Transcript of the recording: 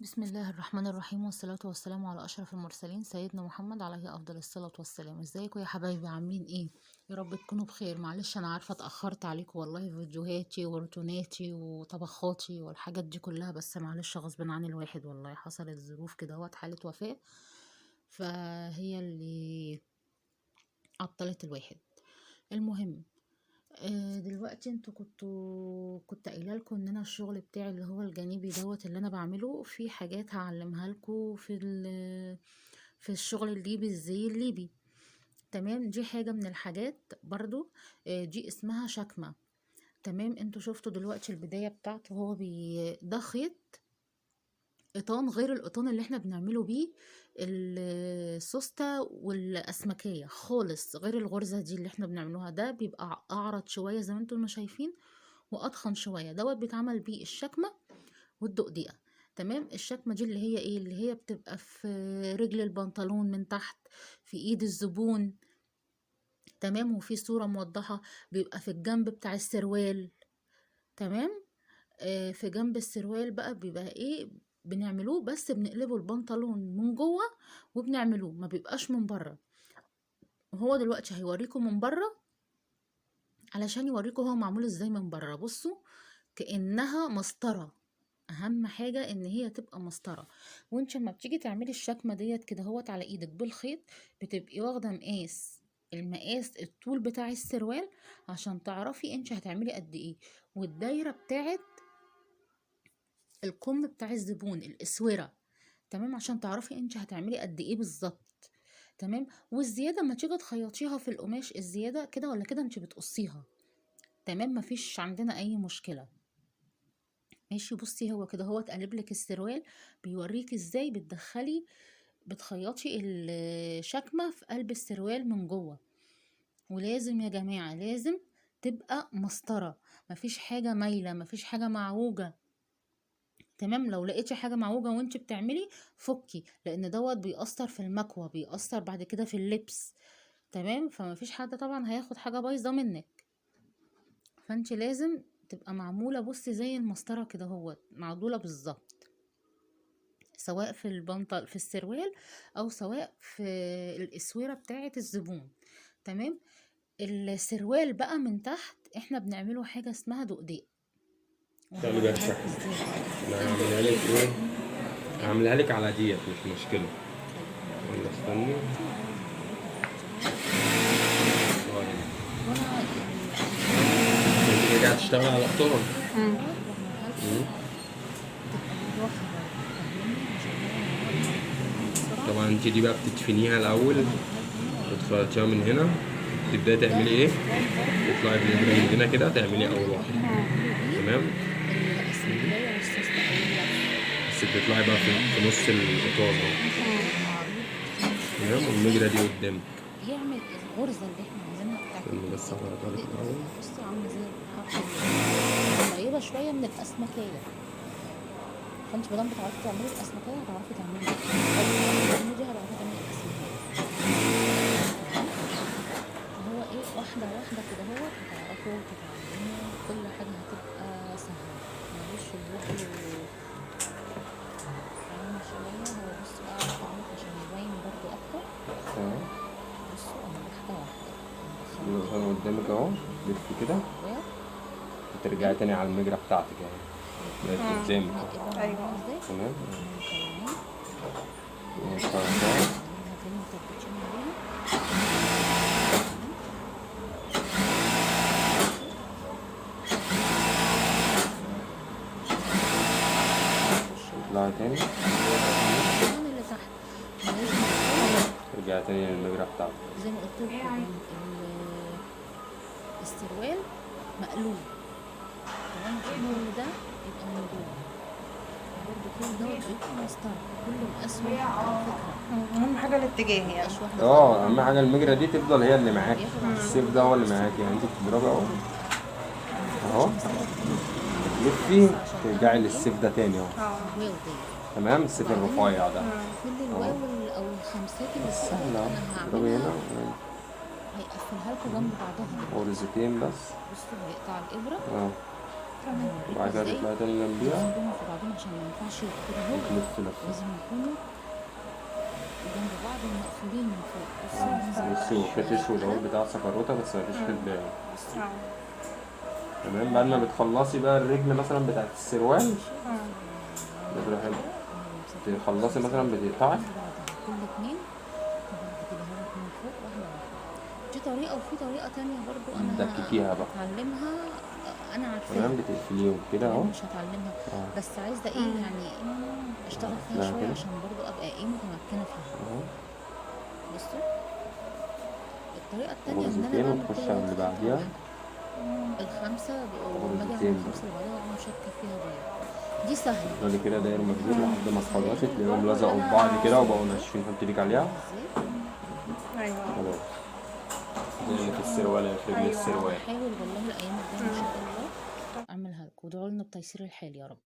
بسم الله الرحمن الرحيم، والصلاة والسلام على أشرف المرسلين سيدنا محمد عليه أفضل الصلاة والسلام. ازيكم يا حبايبي؟ عاملين ايه؟ يا رب تكونوا بخير. معلش انا عارفة اتأخرت عليكم والله في فيديوهاتي وروتوناتي وطبخاتي والحاجات دي كلها، بس معلش غصب عن الواحد والله، حصلت ظروف كده وقت حالة وفاة فهي اللي عطلت الواحد. المهم دلوقتي انتوا كنت قايله لكم ان انا الشغل بتاعي اللي هو الجانبي دوت اللي انا بعمله في حاجات هعلمها لكم في الشغل الليبي، الزي الليبي. تمام، دي حاجة من الحاجات برضو. دي اسمها شكمه. تمام، انتوا شفتوا دلوقتي البداية بتاعته، هو ده خيط قطان غير القطان اللي احنا بنعمله بيه السوستة والاسمكية خالص، غير الغرزة دي اللي احنا بنعملوها. ده بيبقى اعرض شوية زي ما انتم ما شايفين واضخم شوية. دوت بيتعمل بيه الشكمة والدقديقة. تمام، الشكمة دي اللي هي ايه؟ اللي هي بتبقى في رجل البنطلون من تحت، في ايد الزبون. تمام، وفي صورة موضحة بيبقى في الجنب بتاع السروال. تمام، في جنب السروال بقى بيبقى ايه بنعملوه، بس بنقلبه البنطلون من جوه وبنعملوه، ما بيبقاش من بره. وهو دلوقتي هيوريكم من بره علشان يوريكم هو معمول ازاي من بره. بصوا كأنها مسطرة، اهم حاجة ان هي تبقى مسطرة. وانت لما بتيجي تعملي الشكمة ديت كده هوت على ايدك بالخيط، بتبقي واخدة مقاس، المقاس الطول بتاع السروال عشان تعرفي انت هتعملي قد ايه، والدايرة بتاعت الكم بتاع الزبون، الاسوره. تمام، عشان تعرفي انت هتعملي قد ايه بالظبط. تمام، والزيادة ما تيجي تخيطيها في القماش، الزيادة كده ولا كده انت بتقصيها. تمام، مفيش عندنا اي مشكلة. ماشي، بصي هو كده هو اتقلب لك السروال، بيوريك ازاي بتدخلي بتخيطي الشكمه في قلب السروال من جوه. ولازم يا جماعة لازم تبقى مسطرة، مفيش حاجة مايلة، مفيش حاجة معوجة. تمام، لو لقيتي حاجة معوجة وانت بتعملي فكي، لان دوت بيأثر في المكوه، بيأثر بعد كده في اللبس. تمام، فمفيش حد طبعا هياخد حاجة بايظة منك، فانت لازم تبقى معمولة بصي زي المسطره كده اهوت، معدوله بالظبط، سواء في البنطل في السروال او سواء في الاسوره بتاعه الزبون. تمام، السروال بقى من تحت احنا بنعمله حاجة اسمها دقديق. تعملي بيها وهوريها لكم الشكل. ازاي برضه انا الدقديق. هعملها لك ايه؟ هعملها لك على ديت، مش مشكلة. خليكم معايا ولا كده استني. دلوقتي وهو هيوريكم دلوقتي اهوت. اه هنا. وانا يعني انت كده كده هتشتغلي على قطان. كده واعملها لكم تبقى بالراحة برضه، فاهميني؟ عشان هو الموضوع بيتفهم بسرعة. طبعا انت دي بقى بتدفنيها الاول، انا اوريها لكم هنا واوريها لكم وتخيطيها من هنا، تبداي ده تعملي ايه؟ القطان برضه. تطلعي بالابره من تمام، هنا كده، تعملي القطان اول اللي واحدة. احنا بنعمله بيه تمام، الاسمكية والسوستة او اللف. بس بتطلعي بقى تمام، في هو نص القطان اهو. بيبقى عريض تخين تمام، شوية والمجرة عشان دي قدامك. يعمل الغرزة اللي احنا عايزينها بتاعت استني بس الدقديق. اغيرها لك الدقديق الاول. بتبقى بصي عاملة زي الحرف الواو، قريبة شوية من الأسمكية. فانت مادام بتعرفي تعملي الأسمكية هتعرفي تعملي دي، أو بتعرفي تعملي دي هتعرفي تعملي الأسمكية. تمام، هو ايه، واحدة واحدة كده اهوت هتعرفوا تتعلموا، كل حاجة هتبقى سهلة. معلش الفيديو عامل شوية، هو بصوا بقى على التعميق عشان يبين برضو أكتر. تمام، بصوا اهو واحدة واحدة هندخل القطان الإبرة قدامك كده اهو، ونعملها لف كده، جواه. وترجعي تمام، تاني على المجرة بتاعتك اهي، بقت قدامك شايفين اهو. الإبرة ايوه. معمولة ازاي؟ تمام، مطلعين وخيطها. عاملينها تاني مثبتين عليها. تمام، نخش بقى تطلعي في تاني، القطان اللي تحت. لازم يكون ترجعي تاني للمجرة بتاعتك. زي ما قلت لكم السروال مقلوب. تمام، عشان كل ده يبقى من جوه برضه، كل دوت بيبقى مسطرة، كله مقاس واحد على فكرة. اهم حاجة الاتجاه يعني. مبيبقاش واحدة زي اه، اهم حاجة المجرة دي تفضل هي اللي اللي معاكي، بياخد على السيف الشغل ده هو ده اللي بصوا معاكي، يعني انت بيعرف بتضربي اهو ما اهو، بتاخدش مسافة كبيرة. انا تلفي بس عشان ترجعي اعمل ايه للسيف ده تاني اهو. اه. الواو دي. تمام، السيف وبعدين الرفيع ده كل اهو. الواو او الخمسات اللي بس فوق ديت سهلة اهو، انا تضربي هعملها هنا هيقفلها لكم جنب بعضها دلوقتي. غرزتين بس. بصوا هيقطع الابره. اه، تمام. وبعد هوريكوا كده ازاي تطلعي تاني جنبيها، تمسكوهم في بعضهم عشان ما ينفعش يبقوا كده اهو، وتلف لفة. لازم يكونوا جنب بعض ومقفولين من فوق. بصوا المنظر بصي، وخيط اسود اهو بتاع سكروتة، بس مفيش خيط باين. بصوا. تمام. بعد ما بتخلصي بقى الرجل مثلا بتاعت السروال، بتروحي تخلصي مثلا بتقطعي كل اتنين وبعد كده اهوت من فوق واحدة واحدة. دي طريقة، وفي طريقة تانية برضو أنا تدككيها بقى. هتعلمها، أنا عارفاها. تمام، بتقفليهم كده اهو. تمام، مش هتعلمها بس عايزة ايه يعني اشتغل فيها لا شوية كده. عشان برضو ابقى ايه متمكنة فيها. اهو. بصوا الطريقة التانية ان انا غرزتين بعمل وتخش كل على اللي غرزة خطوة بعديها. لوحدها. الخمسة ولما اجي اعمل غرزتين الخمسة اللي بعدها اقوم شابكة فيها دايرة. دي سهلة. تفضلي كده داير ما تدور لحد ما تخلصي، تلاقيهم لزقوا في بعض كده وبقوا ناشفين. حطي ايدك عليها. ازاي؟ ايوه. خلاص، زي اللي في السروال، في رجل أيوة. السروال. هحاول والله الايام الجاية ان شاء الله اعملها لكم، وادعوا لنا بتيسير الحال يا رب.